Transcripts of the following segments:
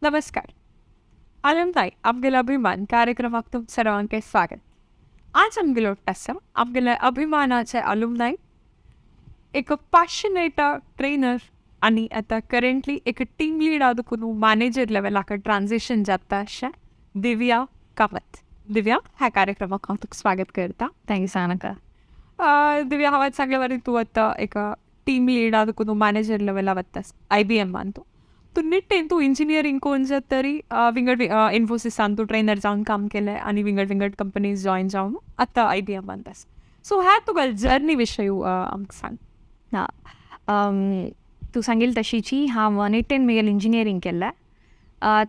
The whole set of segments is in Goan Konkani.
नमस्कार. आनंदाय आमगेलो अभिमान कार्यक्रमाक तुम सर्वांके स्वागत. आज आमगेलो आसा आमगेल्या अभिमानाचे अलुमनाय, एक पॅशनेट ट्रेनर आनी आतां करेंटली एक टीम लीड देखून मॅनेजर लेवलाक ट्रान्झिशन जाता अशें दिव्या कामत. दिव्या, ह्या कार्यक्रमाक हांव तुका स्वागत करता. Thank you Sanika. Divya, हांवें सांगले वरी तूं आतां एक टीम लीड देखून मॅनेजर लेवला वता आयबीएमान. तूं तूं निट्टेन तूं इंजिनियरींग कोण जात तरी विंगड इन्फोसिसान तूं ट्रेनर जावन काम केलें आनी विंगड विंगड कंपनीज जॉयन जावन आतां आयबीएमान आसा. सो ह्या तुगेले जर्नी विशय आमकां सांग. ना, तूं सांगील तशीची हांव निट्टेन म्हगेलें इंजिनियरींग केल्लें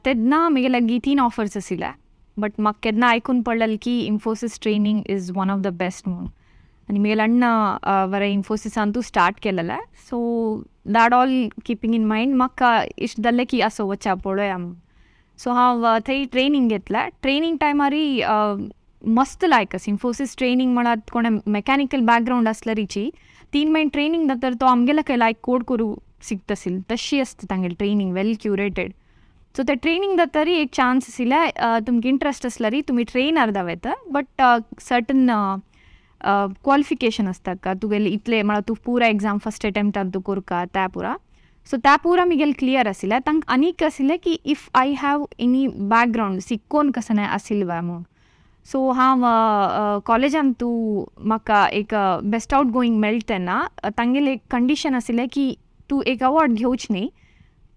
तेन्ना म्हगे लागीं तीन ऑफर्स आशिल्ले, बट म्हाका केन्ना आयकून पडलेलें की Infosys training is one of the best म्हणून आनी म्हगेले अण्णा बरें इन्फोसिसान तूं स्टार्ट केलेलें. So that all keeping in mind म्हाका इश्ट जाल्लें की असो वच्या पळोवया म्हूण. सो हांव थंय ट्रेनींग घेतलें. ट्रेनींग टायमारय मस्त लायक आसा इन्फोसीस ट्रेनींग. म्हळ्यार कोणें मेकॅनिकल बॅकग्रावंड आसल्यारीची 3 म्हयने ट्रेनींग जातर तो आमगेल्या खंय लायक कोड करूं शिकता आशिल्लो, तशी आसता तांगेली ट्रेनींग, वेल क्युरेटेड. सो ते ट्रेनींग जातरी एक चान्स आशिल्ले, तुमकां इंट्रस्ट आसल्यार तुमी ट्रेनर जावं येता, बट सर्टन क्वॉलिफिकेशन आसता का तुगेले इतले, म्हळ्यार तूं पुरा एग्जाम फर्स्ट अटेम्प्टान तूं करका त्या पुरा. सो त्या पुरा म्हगेलें क्लियर आशिल्लें. तांकां आनीक आशिल्लें की if I have any background शिकोवन कसो आशिल्लें काय म्हूण. सो हांव कॉलेजान तूं म्हाका एक बेस्ट आउट गोईंग मेळटा तेन्ना तांगेलें एक कंडिशन आशिल्लें की तूं एक अवॉर्ड घेवच न्ही,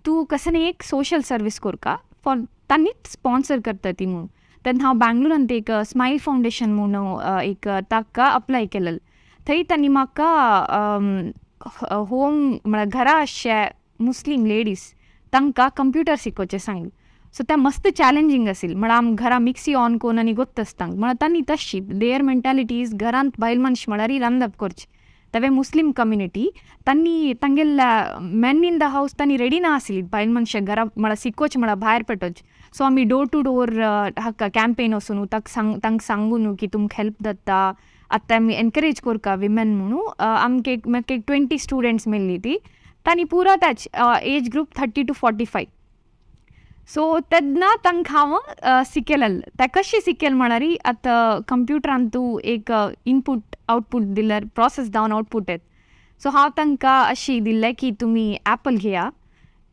तूं कसं न्ही एक सोशल सर्वीस करका फॉर तांणीच स्पॉन्सर करता ती म्हूण. तेन्ना हांव बँगलोरांत एक स्मायल फावंडेशन म्हूण एक ताका अप्लाय केलेलें. थंय तांणी म्हाका होम म्हळ्यार घरा आसचे मुस्लीम लेडीज तांकां कंप्युटर शिकोवचें सांगलें. सो तें मस्त चॅलेंजींग आशिल्लें. म्हळ्यार आम घरा मिक्सी ऑन करून आनी गोत्त आसता, म्हळ्यार तांणी तशी there mentality is घरांत बायल मनीस म्हळ्यार रांदप करचें. तेवे मुस्लीम कम्युनिटी तांणी तांगेल्या मेन इन the house तांणी रेडी ना आसली बायल मनशाक घरा म्हळ्यार शिकोवचें, म्हळ्यार भायर पेटोवचें. सो आमी डोर टू डोर हाका कॅम्पेन वचून ताका सांग तांकां सांगून की तुमकां हेल्प जाता, आतां आमी एनकरेज करका विमेन म्हणून. आमकां एक म्हाका एक 20 स्टुडंट्स मेळ्ळी. ती तांणी पुरा त्याच age group 30 to 45. So तेन्ना तांकां हांव शिकयलेलें. तें कशें शिकयलें म्हळ्यार आतां कंप्युटरान तूं एक इनपूट आवटपूट दिल्यार प्रोसेस जावन आवटपूट येता. सो हांव तांकां अशी दिल्लें की तुमी एप्पल घेया,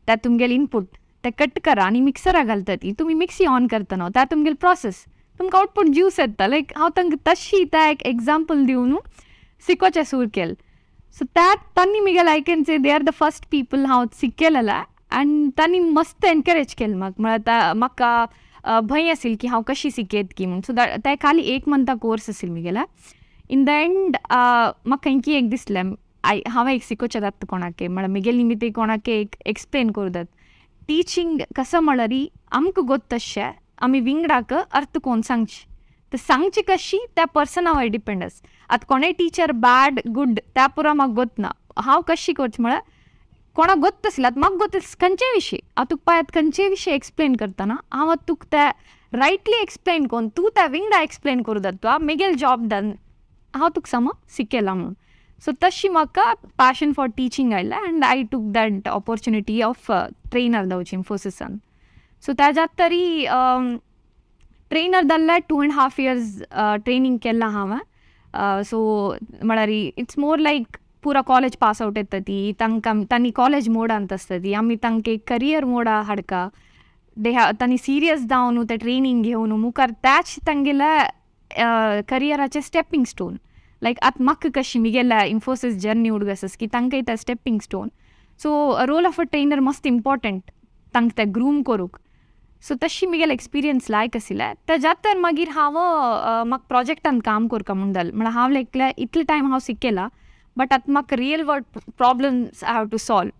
ते तुमगेलें इनपूट, ते कट करा आनी मिक्सरा घालता ती तुमी मिक्सी ऑन करता न्हू, ते तुमगेलें प्रोसेस, तुमकां आवटपूट ज्यूस येता. लायक हांव तांकां तशी तें एक एग्जाम्पल दिवन शिकोवचें सुरू केलें. सो त्या तांणी म्हगेलें I can say they are the first people हांव शिकयलेलें आनी तांणी मस्त एनकरेज केलें म्हाका. म्हळ्यार म्हाका भंय आशिल्ली की हांव कशी शिकयत की म्हूण. सो ते खाली एक मंथा कोर्स आशिल्लो म्हगेलो. इन the end म्हाका खंयकी एक दिसलें I हांवें एक शिकोवचें जाता कोणाके, म्हळ्यार म्हगेले निमित्त कोणाके एक एक्सप्लेन करूं जाता. टिचींग कसो म्हळ्यार आमकां गोत्त तशें आमी विंगडाक अर्थ कोन्न सांगचें, तर सांगची कशी त्या पर्सना वयर डिपेंड आसा. आतां कोणेय टिचर बॅड गूड त्या पुरा म्हाका गोत्त ना. हांव कशी करचें म्हळ्यार कोणाक गोत्त आसलें, आतां म्हाका गोत्त खंयचेय विशय, हांव तुका पळय आतां खंयचेय विशय एक्सप्लेन करतना हांव आतां तुका तें रायटली एक्सप्लेन कोन्न तूं तें विंगडा एक्सप्लेन करूं जाता. म्हगेलें जॉब डन, हांव तुका समज शिकयलां म्हूण. सो तशी म्हाका पॅशन फॉर टिचींग आयलें and I took that opportunity of trainer जावची इन्फोसिसान. सो ताज्या तरी ट्रेनर जाल्ल्या 2.5 years training केलां हांवें. सो म्हळ्यार it's more like पुरा कॉलेज पास आवट येता ती तांकां तांणी कॉलेज मोडांत आसता ती आमी तांकां एक करियर मोडा हाडका. दे हॅव तांणी सिरियस जावन तें ट्रेनींग घेवन मुखार त्याच तांगेल्या करियराचें स्टेपींग स्टोन. लायक आतां म्हाका कशी म्हगेल्या इन्फोसीस जर्नी उडगास आसा की तांकां तें stepping stone. So role of a trainer मस्त इम्पॉर्टंट तांकां तें ग्रूम करूंक. सो तशी म्हगेलें एक्सपिरियन्स लायक आशिल्लें. तेज्या तर मागीर हांव म्हाका प्रोजेक्टान काम करपा म्हूण जालें. म्हळ्यार हांव लायक इतले टायम हांव शिकयलां, बट आतां म्हाका real world problems I have to solve.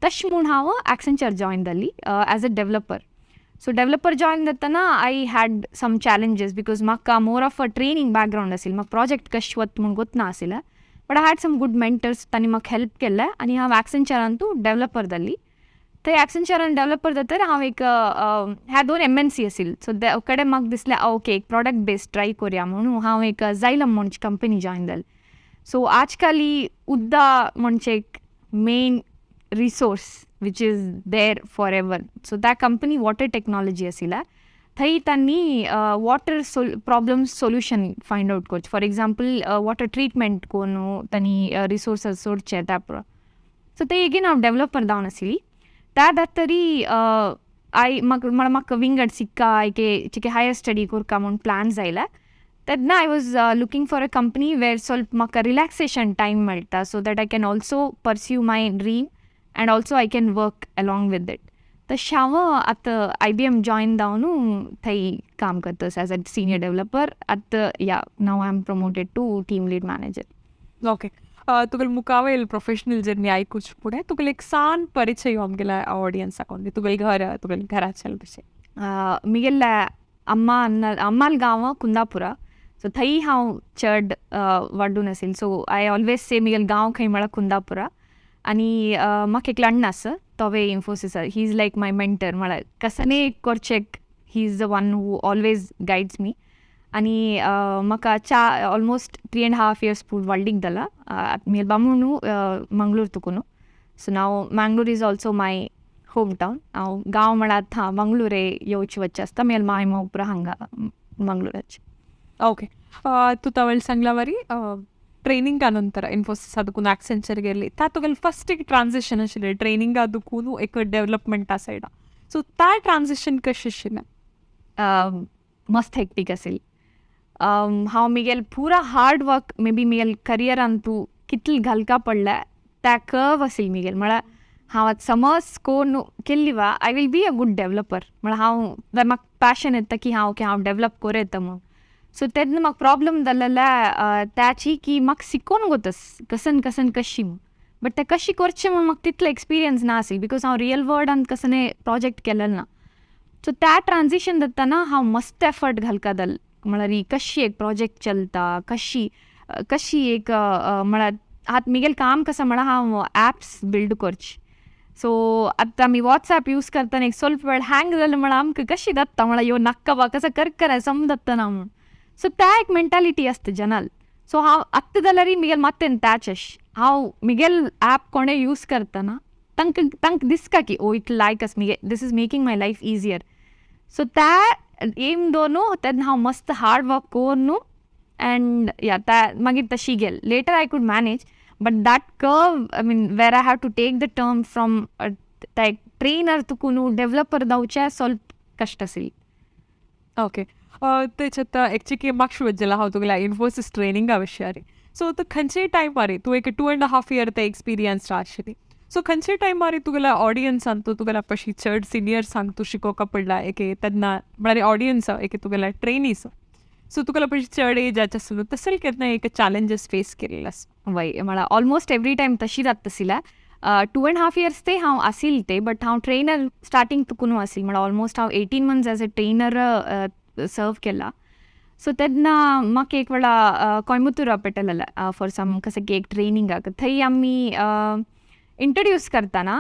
तशें म्हूण हांव एक्सेंचर जॉयन जाली as a developer. So developer join जातना I had some challenges because म्हाका more of a training background आशिल्लें. म्हाका प्रोजेक्ट कशें वता म्हूण गोत्त ना आशिल्लें, but I had some good mentors. तांणी म्हाका हेल्प केल्लें आनी हांव एक्सेंचरांतू डेवलपर जाली. थंय एक्सेंचरान डेवलपर जातर हांव एक ह्या दोन एमएनसी आशिल्ली. सो ते कडेन म्हाका दिसलें ओके, एक प्रोडक्ट बेस्ड ट्राय करुया म्हणून हांव एक जायलम म्हणची कंपनी जॉयन जालें. सो आजकाल ही उद्दा म्हणजे एक main resource. which is there forever. So त्या कंपनी वॉटर टेक्नॉलॉजी आशिल्ल्या, थंय तांणी water problems solution find out करचे. फॉर एग्जाम्पल, वॉटर ट्रिटमेंट कोन्न तांणी रिसोर्सस सोडचे त्या. सो ते एगेन हांव डेवलपर जावन आशिल्ली. त्या जातरी I म्हाका म्हळ्यार म्हाका विंगड सिक्का एके चिके हायर स्टडी करका म्हूण प्लान्स आयले तेन्ना I was looking for a company where स्वल्प म्हाका रिलॅक्सेशन टायम मेळटा, so that I can also pursue my dream and also I can work along with it. तशें हांव आतां आय बी एम जॉयन जावन थंय काम करता एज अ सिनियर डेवलपर. आतां, yeah, now I am promoted to team lead manager. Okay, तुगेले मुखावेल प्रोफेशनल जर्नी आयकुच फुडें तुगेले एक सान परिचय आमगेल्या ऑडियन्साक, तुगेले घर, तुगेले घराच्या विशय. मिगेले अम्मा अन्न अम्माल गांव कुंदापुरा. सो थंय हांव चड वाडून आशिल्लें. So I always Se Miguel गांव खंय म्हळ्यार कुंदापुरा. आनी म्हाका एकलो अण्णा आसा, तोवे Infosys. He is like my mentor, म्हळ्यार कसने करचें, he is the one who always guides me. आनी म्हाका चा almost 3.5 years पूण व्हडलीक जाला. मिगेल बामूणू मंगळूर तुकून, so now Mangalore is also my home town. हांव गांव म्हळ्यार आतां मंगळूरे येवचें वचचें आसता. मिगेल माय माव पुरा हांगा मंगळूराचे. ओके, तूं तवळ सांगला वरी ट्रेनिंगा ನಂತರ ಇನ್ಫೋಸಿಸ್ ಅದಕ್ಕೂ ಆಕ್ಸೆಂಚರ್ಗೆ ಇರಲಿ, ತಾ ತುಗಲ್ ಫಸ್ಟಿಗೆ ಟ್ರಾನ್ಸಿಷನ್ आशिल्लें ट्रेनिंगा दुखून एक डेव्हलपमेंटा सायडा, सो ता ट्रान्झिशन कशें आशिल्लें? मस्त हेक्टीक आशिल्ली. हांव मिगेल पुरा हार्ड वर्क, मे बी मिगेल करियरान तूं कितले घालका पडल्या त्या कर्व आशिल्ली मिगेल. म्हळ्यार हांव आतां समज कोन्न केल्ली वा I will be a good developer, म्हळ्यार हांव म्हाका पॅशन येता की हांव ओके, हांव डेवलप करूं येता म्हूण. सो तेन्ना म्हाका प्रॉब्लम जालेल्या त्याची की म्हाका शिकोवन गोतस कसन कसन कशी म्हूण, बट तें कशी करचें म्हूण म्हाका तितलो एक्सपिरियन्स ना आशिल्लो, because हांव रियल वर्ल्डान कसने प्रोजेक्ट केलेलें ना. सो त्या ट्रान्झिशन जाताना हांव मस्त एफर्ट घालका जाल, म्हळ्यार ही कशी एक प्रोजेक्ट चलता, कशी कशी एक, म्हळ्यार आतां मिगेल काम कसं म्हळ्यार हांव ॲप्स बिल्ड करची. सो आतां आमी वॉट्सॅप यूज करतना एक स्वल्प वेळ हँग जालें म्हळ्यार आमकां कशी जाता, म्हळ्यार यो नाक्का बा कसं करकरा समजता ना म्हूण. सो त्या एक मेंटालिटी आसता जनाल. सो हांव आत्तां जाल्यारय मिगेल मात्तेन त्याच अशें हांव मिगेल ॲप कोणें यूज करतना तांकां तांकां दिसता की ओ, इतलें लायक आसा मिगे, this is making my life easier. So त्या एम दोनू तेन्ना हांव मस्त हार्ड वर्क कोरून अँड या, त्या मागीर तशी गेल. Later I could manage, but that curve, I mean, where I have to take the term from trainer तुकून डेव्हलपर जावचें स्वल्प कश्ट आशिल्ली. ओके, तेच्यात एक्चुअली मातशें वचलें हांव तुगेल्या इन्फोसिस ट्रेनिंगा विशयार. सो तूं खंयच्याय टायमार तूं एक 2.5 इयर ते एक्सपिरियन्स आशिल्ली, सो खंयच्या टायमार तुगेल्या ऑडियन्सान तूं तुगेल्या पशी चड सिनियर्सांक तूं शिकोवका पडला एके तेन्ना, म्हळ्यार ऑडियन्स एके तुगेल्या ट्रेनीस, सो तुगेल्या पशी चड एजाचे आसलो, तसले केन्ना एक चॅलेंजीस फेस केल्ले आसा? वय, म्हळ्यार ऑलमोस्ट एवरी टायम तशी जाता आशिल्ल्या. 2.5 इयर्स ते हांव आशिल्लें ते, बट हांव ट्रेनर स्टार्टींग तुकून आशिल्लें, म्हळ्यार ऑलमोस्ट हांव 18 months as a trainer serve केला. सो तेन्ना म्हाका एक वेळा कोयंबतूरा पेटलेलें फॉर सम कसं की एक ट्रेनिंगाक. थंय आमी इंट्रोड्यूस करतना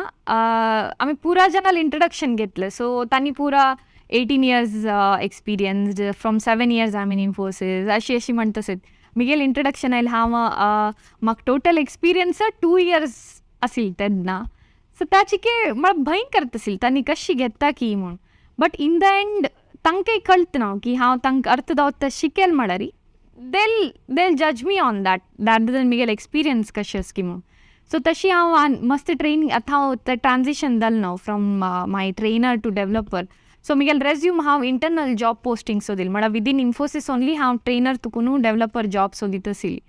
आमी पुरा जनाल इंट्रोडक्शन घेतलें. सो तांणी पुरा 18 years experienced, from 7 years I in Infosys, अशी अशी म्हणत. मिगेल इंट्रोडक्शन आयलें, हांव म्हाका टोटल एक्सपिरियन्स 2 इयर्स आशिल्लें तेन्ना. सो ताची म्हाका भंय करता आशिल्लें तांणी कशी घेता की म्हूण. बट इन the and तांकांय कळटा ना की हांव तांकां अर्थ दावता शिकेल, म्हळ्यार they'll judge me on that rather than Miguel experience कशें आसा की म्हूण. सो तशी हांव मस्त ट्रेनिंग, आतां हांव तें ट्रान्झिशन जालें न्हू from my trainer to developer. So Miguel resume हांव इंटरनल जॉब पोस्टिंग सोदील, म्हळ्यार विदीन इन्फोसिस ओनली हांव ट्रेनर तुकून डेवलपर जॉब सोदीत आशिल्ली.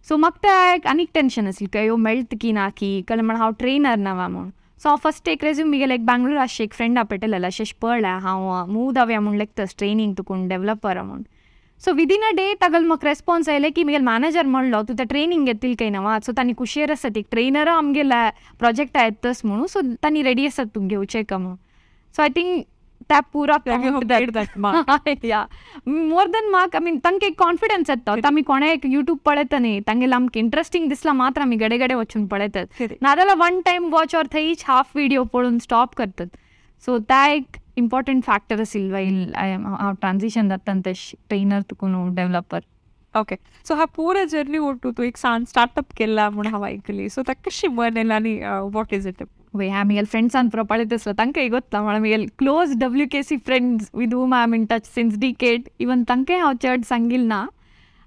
सो म्हाका तें आनीक टेंशन आसलें की अयो, मेळटा की ना की, कळ्ळें, म्हळ्यार हांव ट्रेनर ना म्हूण. सो हांव फस्ट एक रेज्यूम मिगेल एक बँगलोर आशिल्लें एक फ्रेंडा पेटलेलें, अशें पळय, हांव मूव जावया म्हूण लेगतस ट्रेनींग तुकून डेवलपर म्हूण. सो विदीन अ डे तागेलो म्हाका रेस्पॉन्स आयलें की मिगेल मॅनेजर म्हणलो, तूं तें ट्रेनींग घेतील काय ना, सो तांणी कुशेर आसात एक ट्रेनर आमगेल्या प्रोजेक्टा येतस म्हणून, सो तांणी रेडी आसात तूं घेवचें का म्हणून. सो I think त्या पुरा या more than mark, I mean, तांकां एक कॉन्फिडन्स येता. आतां आमी कोणें एक युट्यूब पळयता न्ही, तांगेले आमकां इंट्रस्टींग दिसला मात्र आमी गडे गडे वचून पळयतात, नाजाल्यार वन टायम वॉच ऑर थंयच हाफ विडियो पळोवन स्टॉप करतात. सो त्या एक इम्पॉर्टंट फॅक्टर आशिल्लो वायल हांव ट्रान्झिशन जाता तशें ट्रेनर तुकून डेवलपर. ओके, सो हा पुरा जर्नी ओटू तूं एक सान स्टार्टअप केला म्हूण हांव आयकली. सो ताका कशी मन येयला आनी what is it? वय, हांवें म्हगेल्या फ्रेंड्सान पुरो पळयत आसलो, तांकांय गोत्ता. म्हळ्यार म्हगेले close WKC friends with whom I am in touch since decade, even तांकांय हांव चड सांगील ना.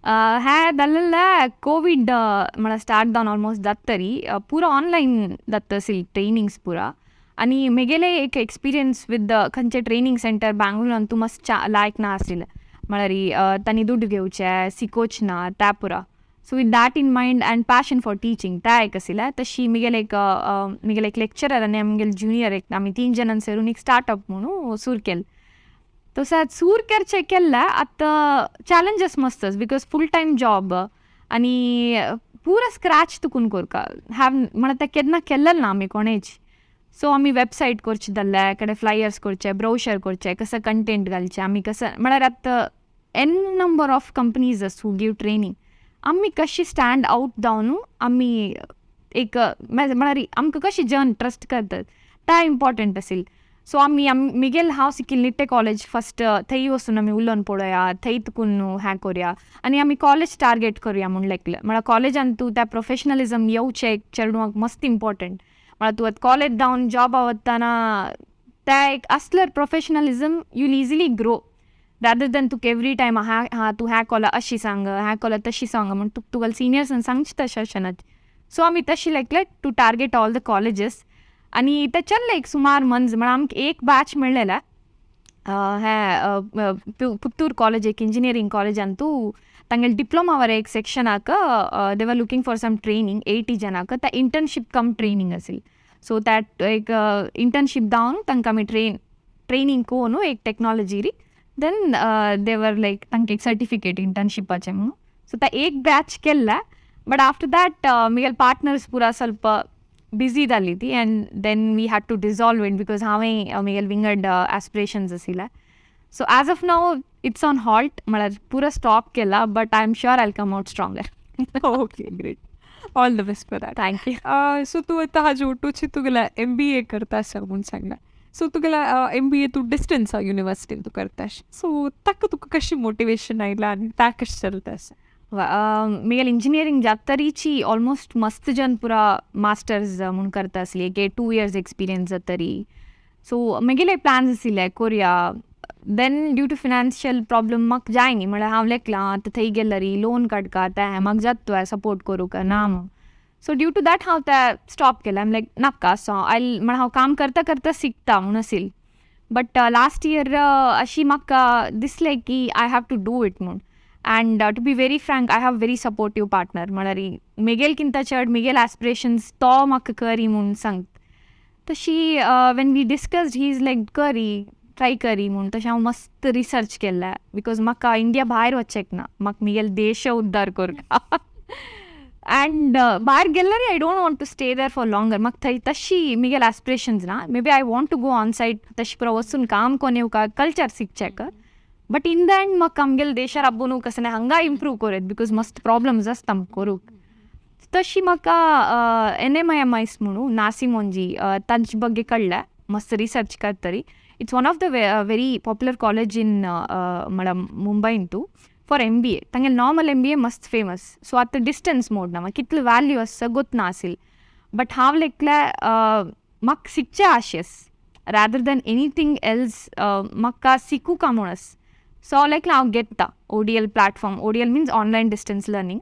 हॅ जालेलें कोवीड म्हळ्यार स्टार्ट जावन ऑलमोस्ट जात तरी पुरो ऑनलायन जाता आशिल्ली ट्रेनिंग्स पुरा. आनी म्हगेले एक एक्सपिरियन्स विथ the खंयचे ट्रेनींग सेंटर बँगलोरान तूं मस्त लायक ना आशिल्लें. म्हळ्यार तांणी दुड्ड घेवचे, शिकोवचे ना त्या पुरा. So with that in mind and passion for teaching त्या एक आशिल्लें. तशी म्हगेले एक लेक्चरर आनी आमगेले ज्युनियर एक, आमी तीन जाणां सेरून एक स्टार्टअप म्हणून सुरू केलें. तशें सूर करचें केल्लें. आतां चॅलेंजीस मस्त, because full time job आनी पुरा स्क्रॅच तुकून करका have, म्हळ्यार तें केन्ना केल्लें ना आमी कोणेच. सो आमी वेबसायट करचे जाल्यार कडे फ्लायर्स करचे, ब्रोशर करचे, कसं कंटेंट घालचें आमी कसं. म्हळ्यार आतां एन नंबर ऑफ कंपनीज आस हू गिव ट्रेनींग, आमी कशी स्टँड आउट जावन आमी एक, म्हळ्यार आमकां कशी जन ट्रस्ट करतात, ता इम्पॉर्टंट आशिल्लें. सो आमी मिगेल हांव सिकील निट्टे कॉलेज फस्ट, थंय वचून आमी उलोवन पळोवया, थंय तुकून हें करुया आनी आमी कॉलेज टार्गेट करुया म्हूण लेखलें. म्हळ्यार कॉलेजान तूं त्या प्रोफेशनलिजम येवचें एक चेडवांक मस्त इम्पॉर्टंट. म्हळ्यार तूं आतां कॉलेज जावन जॉबा वतना त्या एक आसल्यार professionalism, you will easily grow rather than तुका एवरी टायम हा हा तूं ह्या कोला अशी सांग, ह्या कोला तशी सांग म्हण तुका तुगेले सिनियर्सान सांगचे तशें अशें ना. सो आमी तशी लेखलें to target all the colleges आनी ते चल्ले एक सुमार मंथ्स. म्हळ्यार आमकां एक बॅच मेळ्ळेलें हें पुत्तूर कॉलेज, एक इंजिनियरींग कॉलेजान तूं तांगेले डिप्लोमा वर एक सेक्शनाक they were looking for some training 80 जनाक. ते इंटर्नशीप कम ट्रेनींग आशिल्ली. सो that एक इंटर्नशीप जावन तांकां आमी ट्रेनींग कोन्न एक technology, then they were like तांकां एक सर्टिफिकेट इंटर्नशिपाचें म्हणून. सो ते एक बॅच केल्ले, बट आफ्टर that म्हगेले पार्टनर्स पुरा ಸ್ವಲ್ಪ बिजी जाली ती and then we had to dissolve it because हांवें म्हगेले विंगड एस्पिरेशन्स आशिल्ले. So as of now it's on halt, म्हळ्यार पुरो स्टॉप केला, but I am sure I come out stronger. Okay, great, all the best for that. Thank you. So तूं आतां हाजे ओटूची तुगेला एमबीए करता आसा म्हूण सांगला. सो तुगेला एमबीए तूं डिस्टन्स युनिवर्सिटीन तूं करता, सो ताका तुका कशी मोटिवेशन आयलां आनी ता कशें चलता आसा? म्हगेलें इंजिनियरींग जातरीची ऑलमोस्ट मस्त जन पुरा मास्टर्स म्हूण करता आसली, एक 2 इयर्स एक्सपिरियन्स जातरी. सो म्हगेले प्लान्स आशिल्ले कोरया. Then due to financial problem म्हाका जायनी. म्हळ्यार हांव लेखलां आतां थंय गेल्यार लोन काडका, तें म्हाका जाता सपोर्ट करूंक ना म्हूण. सो ड्यू टू that हांव तें स्टॉप केलें. आयम लायक नाका, सो I म्हळ्यार हांव काम करता करता शिकता म्हूण आशिल्लें. बट लास्ट इयर अशी म्हाका दिसलें की I have to do it म्हूण. And to be very frank, I have very supportive partner. म्हळ्यार म्हगेल किंता चड म्हगेल एस्पिरेशन्स तो म्हाका करी म्हूण सांगता. तशी when we discussed, he is like करी, ट्राय करी म्हूण. तशें हांव मस्त रिसर्च केल्लें because म्हाका इंडिया भायर वचेक ना, म्हाका म्हगेले देश उद्धार करूंक. अँड भायर गेल्यार I don't want to stay there for longer. म्हाका थंय तशी म्हगेले एस्पिरेशन्स ना. Maybe I want to go on site, तशें पुरो वचून काम कोन्न येवका, कल्चर शिकचेक. बट इन the end म्हाका आमगेले देशार आब्बून कसलें हांगा इम्प्रूव करूं येता, because मस्त प्रॉब्लम्स आसता आमकां करूंक. तशी म्हाका एनएमआयएमआयस म्हणून नासिमोंजी तांचे ಬಗ್ಗೆ कळ्ळें मस्त research करतरी. It's one of the very popular college in म्हळ्यार मुंबयन तूं फॉर एमबीए. तांगेले नॉर्मल एमबीए मस्त फेमस. सो आतां डिस्टन्स मोड ना, म्हाका कितलो व्हॅल्यू आसा गोत ना आशिल्ली, बट हांव लेखलें म्हाका शिकचें आशेस रादर दॅन एनीथींग एल्स, म्हाका शिकूंक म्हूण आसा. सो हांव लेखलें हांव घेता ODL platform. ODL means online distance learning.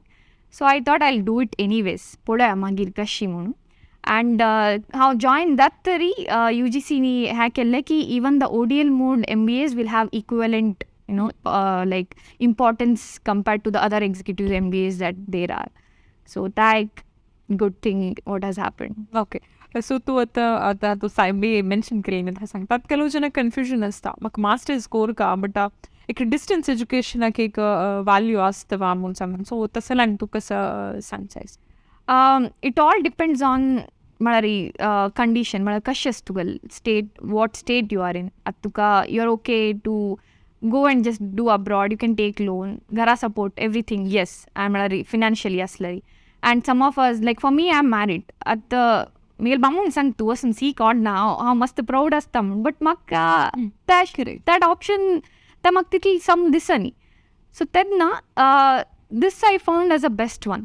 So I thought I do it anyways, पळोवया मागीर कशी म्हणून. अँड हांव जॉयन जात तरी यूजीसीनी हें केल्लें की even the ODL mode MBAs will have equivalent like importance compared to the other executive MBAs that there are. So that एक good thing what has happened. Okay, so तूं आतां आतां तूं एमबीए मेन्शन केलें सांगता. आतां ಕೆಲವು ಜನ ಕನ್फ्यूजन आसता, म्हाका मास्टर्स कोरका बट एक डिस्टन्स एज्युकेशनाक एक व्हॅल्यू आसता वा म्हूण सांगून, सो तसं आनी तूं कसं सांगचाय? It all depends on म्हळ्यार कंडिशन, म्हळ्यार कशें आसा तुगेलें state, what state you are in. आतां तुका you are okay to go and just do abroad, you can take loan, घरा सपोर्ट एवरीथींग, येस, म्हळ्यार फिनान्शियली आसल्यार. And some of us, like for me, I am married. आतां म्हगेले बामून सांग तूं वचून सीक ऑड ना, हांव मस्त प्रावड आसता म्हूण, बट म्हाका that option तें म्हाका तितली सम दिसनी. सो तेन्ना This I found as a best one.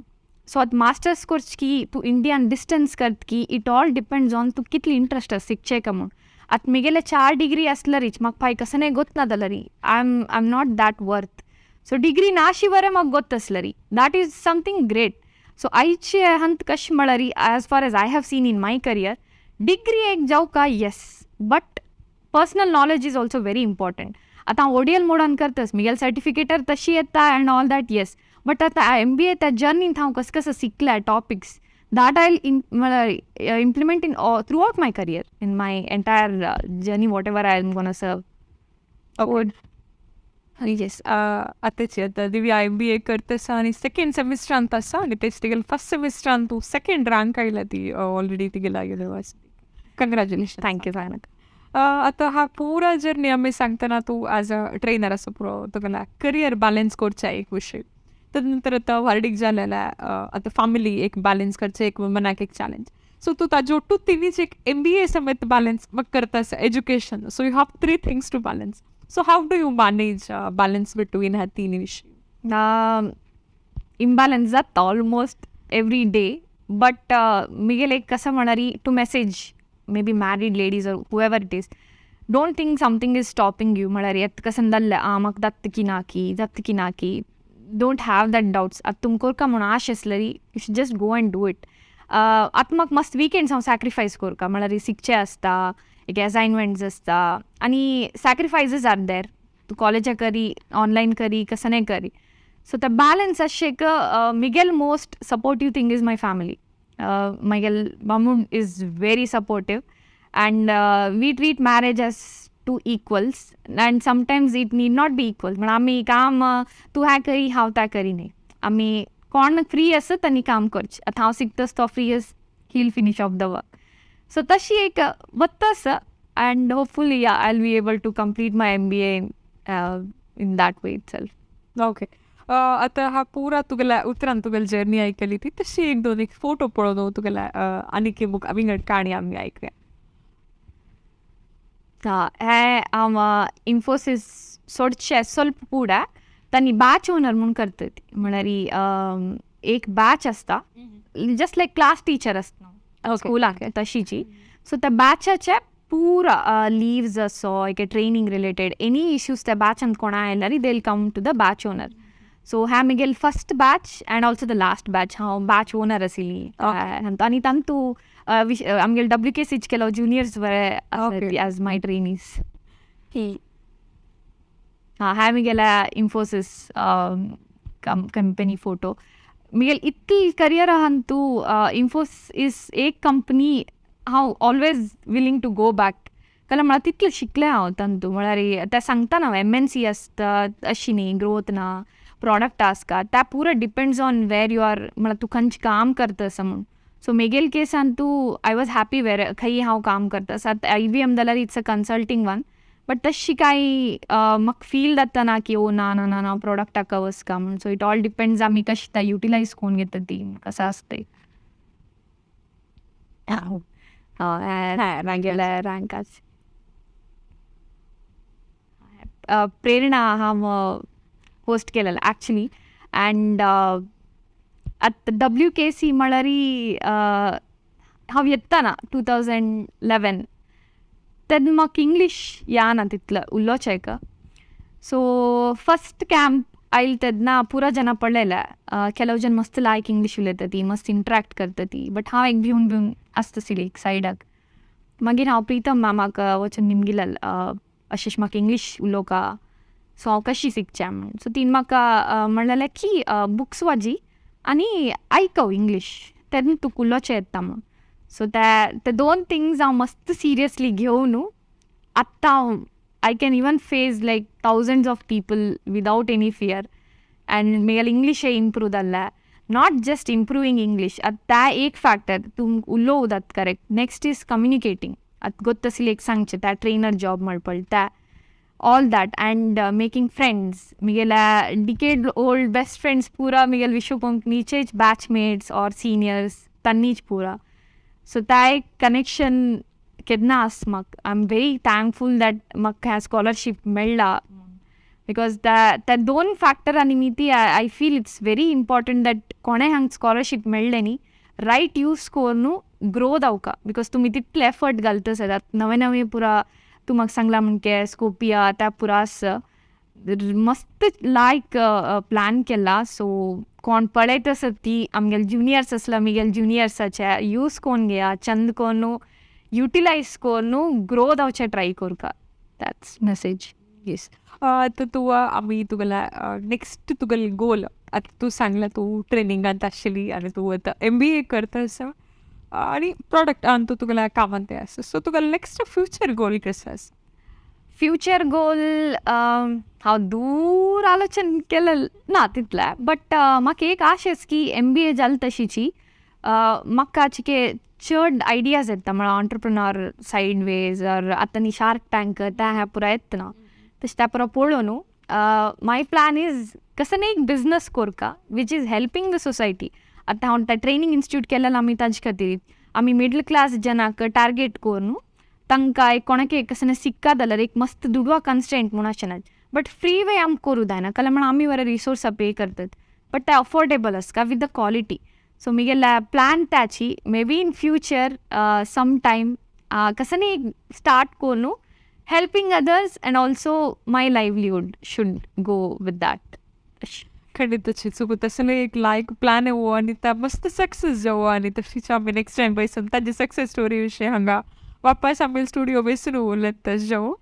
So आतां मास्टर्स करची तूं इंडियान distance करतकी, it all depends on तूं कितली इंट्रस्ट आसा शिकचे का म्हूण. आतां मिगेले चार डिग्री आसल्यारीच म्हाका पाय कसं गोत ना जाल्यारी I am not that worth. So degree नाशी बरें म्हाका गोत आसल्यारी, that is something great. So आयचे हंत कशें म्हळ्यार, as far as I have seen in my career, degree एक जावका, yes, but personal knowledge is also very important. आतां हांव ओडिएल मोडान करतास, मिगेल सर्टिफिकेटर तशी येता and all that, yes, but आतां एमबीए त्या जर्नींत हांव कसं कसं शिकल्या टॉपिक्स that I in म्हळ्यार implement in throughout my career, in my entire journey, whatever I am gonna serve. Yes, आतांची आतां दिव्या एमबीए करता आसा आनी सेकेंड सेमिस्टरांत आसा आनी तेच तिगेले फर्स्ट सेमिस्टरान तूं सेकेंड रँक आयला ती ऑलरेडी तिगेला युनिवर्सिटी. कंग्रॅच्युलेशन. Thank you सायनक. आतां हा पुरा जर्नी आमी सांगतना तूं एज अ ट्रेनर आसा, पुरो तुगेल्या करियर बॅलन्स करचें एक विशय. तद नंतर आतां व्हार्डीक जालेल्या, आतां फॅमिली एक बॅलन्स करचें एक वुमनाक एक चॅलेंज. सो तूं ताजे ಒಟ್ಟು तिनीच एक एमबीए समेत बॅलन्स करता आसा education. So you have three things to balance. So how do you manage balance between ह्या तीन विशय? इम्बॅलन्स जाता almost every day, but Miguel एक कसं म्हणारी to message maybe married ladies or whoever it is, don't think something is stopping you. म्हळ्यार येत कसं जाल्लें, आं म्हाका जाता की ना की जाता की ना की, don't have that doubts. आतां तुमकां कोरका म्हूण आश आसलेली, you should just go and do it. आतां म्हाका मस्त विकेंड्स हांव सॅक्रिफायस कोरका, म्हळ्यार शिकचें आसता, एक एसायनमेंट्स आसता आनी सॅक्रिफायसीस are there. तूं कॉलेजा करी, ऑनलायन करी, कसं करी. सो ते बॅलन्स अशें एक मिगेल most supportive thing is my family. मिगेल बामूण is very supportive and we treat marriage as two equals, and sometimes it need not be equal. म्हण आमी काम तूं हें करी, हांव तें करी न्ही, आमी कोण फ्री आसत आनी काम करचें. आतां हांव शिकतास, तो फ्री आस, he'll finish off the work. So तशी एक वत्त आसा and hopefully I will be able to complete my MBA in that way itself. Okay, आतां हा पुरा तुगेल्या उतरान तुगेली जर्नी आयकली ती, तशी एक दोन एक फोटो पळोवन तुगेल्या आनीक एक विंगड काणी आमी आयकया. हें हांव इन्फोसिस सोडचें स्वल्प पूड तांणी बॅच ओनर म्हूण करतात. म्हळ्यार एक बॅच आसता, जस्ट लायक क्लास टिचर आसता स्कुलाक तशीची. सो त्या बॅचाचे पुरा लिव्स असो, एक ट्रेनींग रिलेटेड एनी इश्यूज त्या बॅचान कोणा आयल्यार, they will come to the batch owner. So ह्या Miguel first batch and also the last batch हांव बॅच ओनर आशिल्ली. आनी तांतू आमगेले डब्ल्यू के सीच केलो ज्युनियर्स बरे एज my trainees. हां, ह्या मिगेल्या इन्फोसिस कंपनी फोटो. मिगेल इतली करियर आहांतू इन्फोसिस एक कंपनी हांव always willing to go back, कारण म्हळ्यार तितलें शिकलें हांव तांतू. म्हळ्यार ते सांगता ना, एमएनसी आसता अशी न्ही, ग्रोथ ना, प्रॉडक्ट आसता त्या पुरो depends on where you are, म्हळ्यार तूं खंयचें काम करता आसा म्हूण. सो मेगेल केसान तूं I was happy where खंय हांव काम करता. आतां आयबीएम जाल्यार it's a consulting one, but तशी कांय म्हाका फील जाता ना की ओ ना ना ना ना प्रॉडक्टाक वचका म्हूण. सो it all depends आमी कशें तें युटिलायज करून घेता ती कसो आसता. हय, म्हागेले रँकाच प्रेरणा हांव होस्ट केलेलं ॲक्च्युली. अँड आतां डब्ल्यू के सी म्हळ्यार हांव येताना 2011, तेन्ना म्हाका इंग्लीश येना तितलो उलोवचें. सो फस्ट कॅम्प आयल तेन्ना पुरा जाणां पळयल्या, ಕೆಲವು जन मस्त लायक इंग्लीश उलयता ती, मस्त इंटरेक्ट करता ती, बट हांव एक भिवन भिवन आसता आशिल्ली एक सायडाक. मागीर हांव प्रितम मामाक वचून निमगिलें, अशें म्हाका इंग्लीश उलोवका, सो हांव कशी शिकचें म्हूण. सो तीन म्हाका म्हणलेलें की बुक्स वाची आनी आयकव इंग्लीश, तेन्ना तुका उलोवचें येता म्हूण. सो ते दोन थिंग्स हांव मस्त सिरियसली घेवन आत्तां हांव I can even face like thousands of people without any fear, and म्हगेलें इंग्लीशय इम्प्रूव जाल्लें. Not just improving English, आतां त्या एक फॅक्टर तूं उलोवतात करेक्ट, नेक्स्ट is communicating. आतां गोत्त आशिल्लें एक सांगचें त्या ट्रेनर जॉब म्हणपळ त्या all that and making friends. मिगेल्या डिकेड ओल्ड बेस्ट फ्रेंड्स पुरा मिगेल विश्व कोंकणीचेच बॅचमेट्स ऑर सिनियर्स तांनीच पुरा. सो त्या एक कनेक्शन केन्ना आस म्हाका. I am very thankful that म्हाका ह्या स्कॉलरशीप मेळ्ळा. Because त्या दोन फॅक्टरा निमित्ती I feel it's very important that कोणें हांगा स्कॉलरशीप मेळ्ळें न्ही, रायट यूज करून ग्रो जावका, because तुमी तितले एफर्ट घालता आतां नवे नवे पुरा. तूं म्हाका सांगला म्हणके स्कोपिया त्या पुरा आसा, मस्त लायक प्लॅन केला. सो कोण पळयत आसत ती आमगेले ज्युनियर्स आसला, आमगेले ज्युनियर्साचे यूज कोन्न घेया, चंद कोन्न युटिलायज कोन्न ग्रो जावचें ट्राय करका. That's message. Yes, आतां तूं आमी तुगेल्या नेक्स्ट तुगेले गोल, आतां तूं सांगला तूं ट्रेनिंगांत आशिल्ली आनी तूं आतां एमबीए करता आसा आनी प्रॉडक्ट आनी तूं तुगेल्या कामांत ते आसा, सो तुगेलो नेक्स्ट फ्युचर गोल कसो आसा? फ्युचर गोल हांव दूर आलोचन केलें ना तितलें, बट म्हाका एक आश आसा की एमबीए जालें तशीची म्हाका चिके चड आयडियाज येता, म्हळ्यार ऑन्टरप्रिनॉर सायड वेज ऑर आतां न्ही शार्क टँक तें हें पुरा येता ना, तशें तें पुरा पळोवन न्हू माय प्लॅन is कसो न्ही एक business Korka which is helping the society. आतां हांव तें ट्रेनींग इन्स्टिट्यूट केलेलें आमी ताजे खातीर, आमी मिडल क्लास जनाक टार्गेट करून तांकां एक कोणाक कसो सिक्का जाल्यार एक मस्त दुडवा कन्स्ट्रेंट म्हूण अशें ना, बट फ्री वे आमकां करूं जायना, कारण म्हण आमी बरे रिसोर्सा पे करतात, बट ते अफोर्डेबल आसता विथ the quality. सो मुगेल्या प्लॅन त्याची maybe in future some time कसं न्ही स्टार्ट करून helping others and also my livelihood should go with that. खंडित चुकू तसं एक लायक प्लॅन येवो आनी त्या मस्त सक्सेस जावो आनी तशीच आमी नेक्स्ट टायम बैसून ताजी सक्सेस स्टोरी विशयी हांगा वापस आमी स्टुडियो बसून उलयत जावं.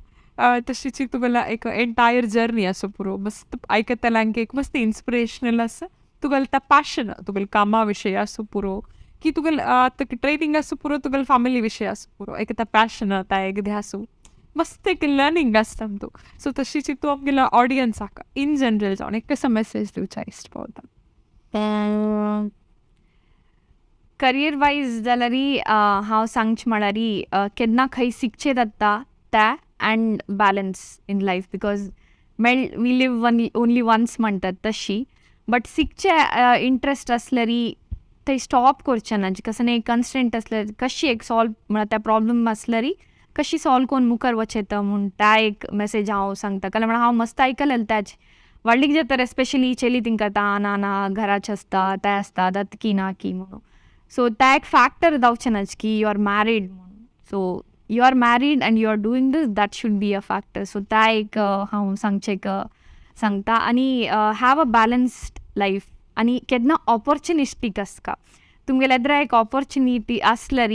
तशीच तुगेला एक एंटायर जर्नी आसा पुरो मस्त आयकतल्यांक एक मस्त इन्स्पिरेशनल आसा. तुगेलें तें पॅशन तुगेले कामा विशयी आसूं पुरो की तुगेलें आतां ट्रेनींग आसूं पुरो, तुगेले फॅमिली विशयी आसूं पुरो, एक तें पॅशन तें एक आसूं, मस्त एक लर्नींग आसता तूं. सो तशीच तूं आमगेल्या ऑडियन्साक इन जनरल जावन एक कसो मेसेज दिवचा इश्ट पावता? करियर वायज जाल्यार हांव सांगचें म्हळ्यार केन्ना खंय शिकचें जाता तें and balance in life, because मेळ we live one only once म्हणटात तशी. बट शिकचें इंट्रस्ट आसल्यार थंय स्टॉप करचें ना, कसो न्ही कन्स्टंट आसल्यार कशी एक सॉल्व म्हळ्यार त्या प्रॉब्लम आसल्यार कशी सॉल्व करून मुखार वचें येता म्हूण त्या एक मेसेज हांव सांगता. कारण म्हणल्यार हांव मस्त आयकलेलें त्याच व्हडलीक जाता, एस्पेशली चेली तिंका आतां ना ना घराचें आसता तें आसता जाता की ना की म्हणून. सो त्या एक फॅक्टर जावचें ना की you are married म्हणून. So you are married and you are doing this, that should be a factor. So त्या एक हांव सांगचें एक सांगता. आनी have a balanced life आनी केन्ना ऑपॉर्चुनिस्टीक आसता, तुमगेले एदरा एक ऑपॉर्चुनिटी आसल्यार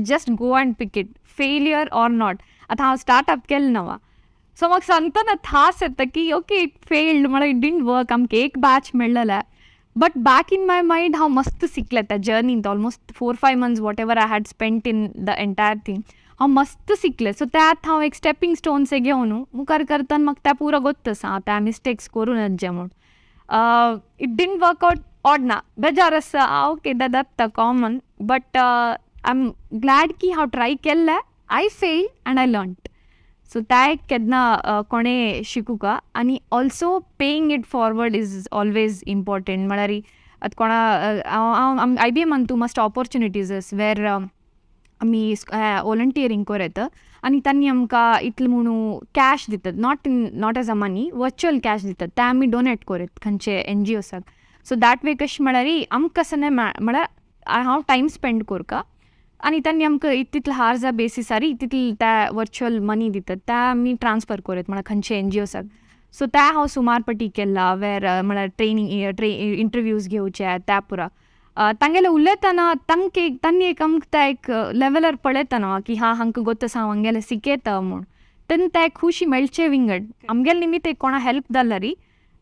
just go and pick it, failure or not. आतां हांव स्टार्टअप केलें नवा, सो म्हाका सांगतना थास येता की ओके it failed, म्हळ्यार it didn't work, आमकां एक batch मेळ्ळेलें, but back in my mind हांव मस्त शिकलें त्या जर्नींत. Almost 4-5 months whatever I had spent in the entire thing, हांव मस्त शिकलें. सो त्यात हांव एक स्टेपिंग स्टोन्स घेवन मुखार करतना म्हाका त्या पुरो गोत्त आसा हांव त्या मिस्टेक्स करूं नज म्हूण. It didn't work out odd ना, बेजार आसा, ओके जाता common, but I am glad की हांव ट्राय केल्लें. I fail and I learned. So त्या एक केन्ना कोणें शिकूका. आनी also paying it forward is always important. म्हळ्यार आतां कोणा हांव आयबीएमान तूं मस्त ऑपॉर्चुनिटीज आस वेर आमी वॉलंटियरींग करत आनी तांणी आमकां इतलें म्हणून कॅश दितात, not as a money, virtual cash दितात, ते आमी डोनेट करत खंयचे एनजीओसाक. सो that way कशें म्हळ्यार आमकां कसं म्हळ्यार हांव टायम स्पेंड करका आनी तांणी आमकां तितले हार्जा बेसिसार तितले त्या वर्च्युअल मनी दितात, त्या आमी ट्रान्सफर करत म्हळ्यार खंयचे एनजीओसाक. सो त्या हांव सुमार पटी केला वेर म्हळ्यार ट्रेनींग इंटरव्यूज घेवचे त्या पुरा तांगेले उलयतना तांकां एक तांणी एक आमकां त्या एक लेवलार पळयतना की हा हांकां गोत आसा, हांव हांगेलें शिकयता म्हूण, तेन्ना त्या एक खुशी मेळचे विंगड. आमगेले निमित्त एक कोणा हेल्प जाल्यार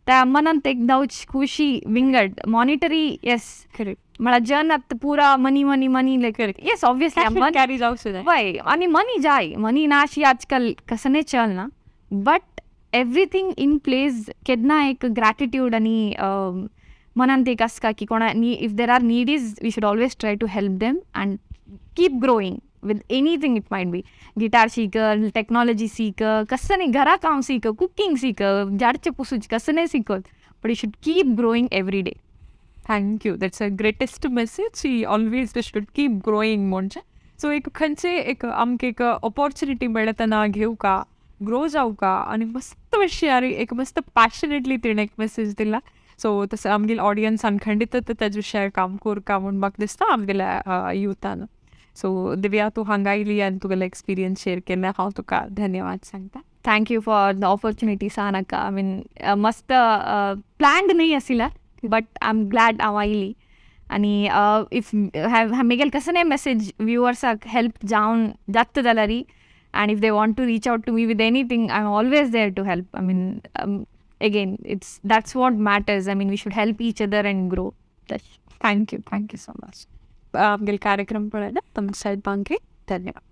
त्या मनांत एक जावची खुशी विंगड, मॉनिटरी येस. म्हळ्यार जन आतां पुरा money money money, like yes obviously carry जावचें जाय. वय, आनी मनी जाय, मनी ना अशी आजकाल कसं नाही चलना, बट एवरीथींग इन प्लेस. केन्ना एक ग्रॅटिट्यूड आनी मनांत एक आसता की कोणा if there are needies we should always try to help them and keep growing with anything. It might be guitar सीख, टेक्नॉलॉजी सीख, कसं नाही घरा काम सीख, कुकिंग सीख, झाडचे पुसूच कसं नाही शिकत, but you should keep growing every day. Thank you, that's a greatest message. Always we should keep growing म्हणजे. सो एक खंयचे एक आमकां एक ऑपॉर्चुनिटी मेळतना घेवका. ग्रो जावका आनी मस्त विशयारी एक मस्त पॅशनेटली तिणें एक मेसेज दिला. सो तसं आमगेले ऑडियन्सान खंडीत तेज विशयार काम करका म्हूण म्हाका दिसता आमगेल्या युथान. सो दिव्या, तूं हांगा आयली आनी तुगेलो एक्सपिरियन्स शेअर केलें, हांव तुका धन्यवाद सांगता. Thank you for the opportunity सानक्का. I mean, मस्त प्लॅन्ड न्हय आशिल्ला, बट I am glad हांव आयली. आनी if म्हगेले कसलेय मेसेज व्युवर्साक हेल्प जावन जाता जाल्यार and if they want to reach out to me with anything, I am always there to help. I mean, again, it's that's what matters. I mean, we should help each other and grow. Thank you, thank you so much. आमगेले कार्यक्रम पळयला तुमच्या सायड धन्यवाद.